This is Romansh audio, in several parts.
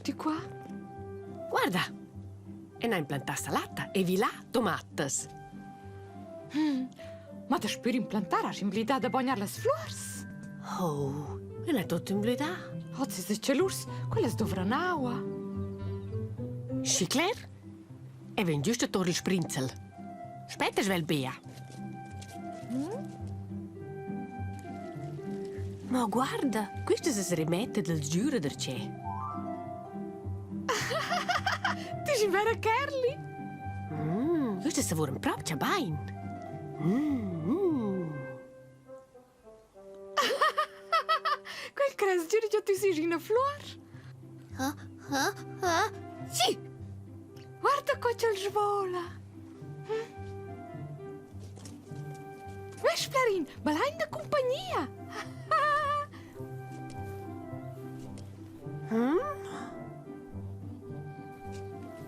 ti qua? Guarda, e n'ha implantà salata e vi là tomatas. Ma daspö implantar has invlidà da bagnar las fluors. Oh, e n'ha tot invlidà. Hoz es chalurs, quellas dovran aua. Schi cler? E vegn giusto tor il sprinzel. Spetta svelt Bea. Ma guarda, quista as remetta dal sgüra darcheu. Ti si vera Kerli? Quista savuran propcha bain. Mm, mm. Quel crest gir che tu sei ina flor. Ha, ha, ha. Sì! Guarda co ch'el svola. Hm. Veš, Flarin, balain da compagnia. Hm?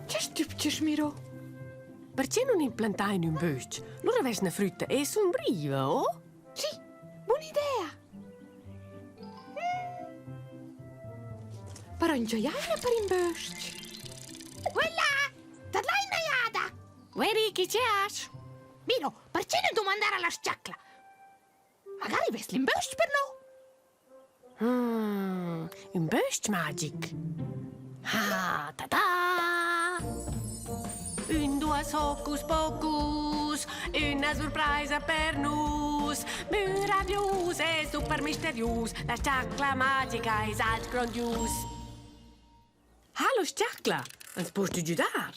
Che stübgias, Miro? Perché non implantar in ün bösch? Lura vess 'na frütta e sumbriva, oh? Sì, bun'idea. Però in gioiaina per in bösch. Quella! Tadlai una jada! Vedi chi c'è has? Miro, perché non domandare alla sciacla? Magari vess l'imbösch per no. Ün bös-ch magic. Ha, ta-ta! Ün, duos hocus pocus, üna surpraisa per nus. Meraviglius e super misterius, la chacla magica es alch grondius. Hallo chacla, ans post tü güdar?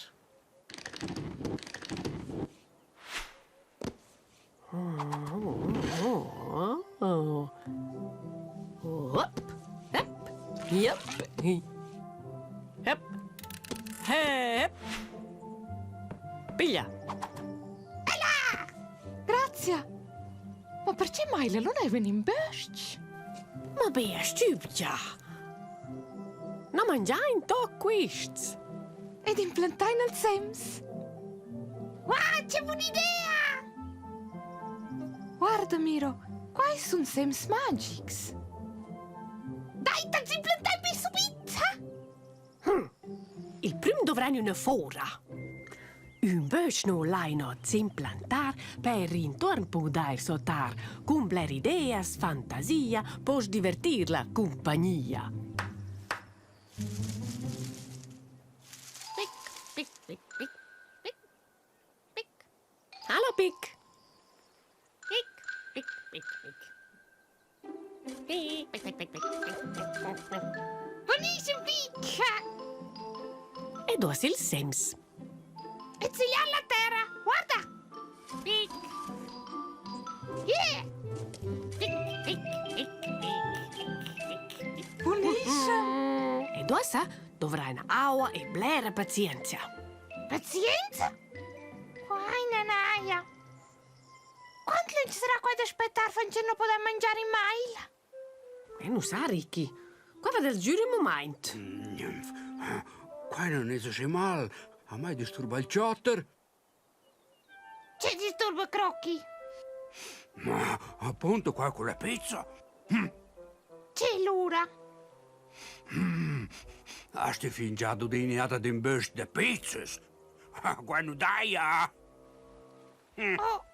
Hop, hep, jep, hep, hep. Piglia. Ella! Grazia. Ma perché mai la luna è in bösch? Ma bea stübgia. Na mangiain toc quists. Ed implantain els sems. Wow, che bun'idea! Guarda, Miro, quai sun sems magics. Dai, t'als implantai be subit! Il prüm dovran üna fora. Ün bösch nu laina s'implantar per intuorn pudair sotar. Cun bler ideas, fantasia, poss divertir la cumpagnia. Pic, pic, pic, pic, pic, pic. Hallo Pic. Pic, pic, pic, pic. Pic, pic, pic, pic, pic, pic, pic. Buonissimo Pic! Ed uoss ils sems. E zigliar la terra, guarda! Pic! Yeah! Pic, pic, pic, pic, pic, pic. Buonissimo! Ed uossa dovrà ina aua e blera pazienza. Pazienza? Quai non haja. Quant lunsch sarà qua da aspettar fin che non podem mangiare in mail? E nu sa, Ricky. Qua va del giür ün mumaint. Quai non es uschè mal. A mai disturba il tioter. Che disturba Crocchi? Ma appunto qua con la pizza. Che lura? Hast du fingià dudiniata d'ün bösch da pizzas? Qua nu daja! Oh,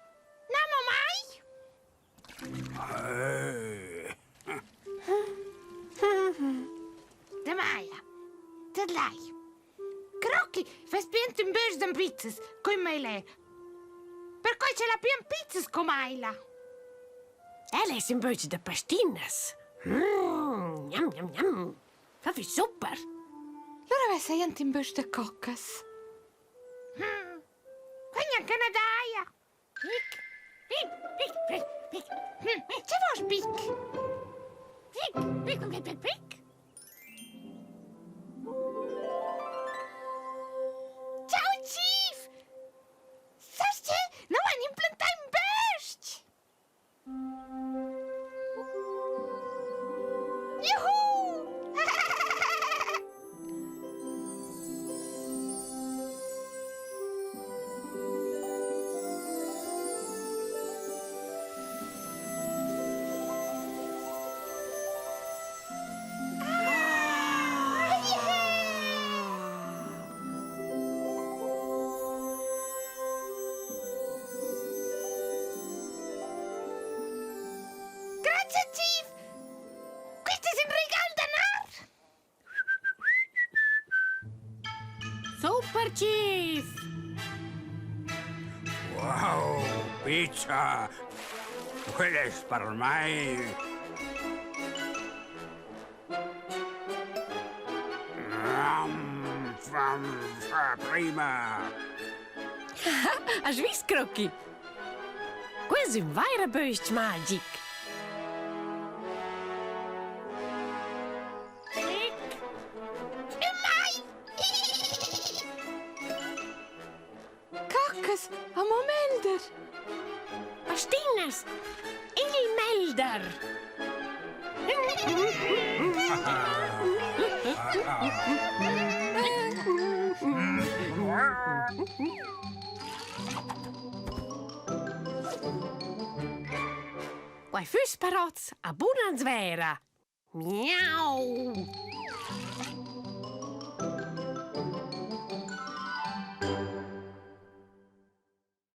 na ma mai? Eh. Damaia, tadlai. Crocchi, fas pient ün bösch da pizzas, coi mailer. Perquai c'è la pien pizzas co maila. El es ün bösch da pastinas. Mm, gnam, gnam, gnam. Fa fich super. Lura vess ei ant in bösch da coccas. Quai gnanca na daja. Pic, pic, pic, pic, pic. Che vosch pic? Pic, pic, pic, pic, pic. Ciao Chief! Sas che? No han implantà ün bösch! Juhu! tschif! Wow, pizza! Quella es per mai! Fam, fa prima! Hast vis, Crocchi? Quel es ün vaira bös-ch magic. Caccas, amo melder! Pastinas! Il melder! Quai füss però a buna svera. Miau!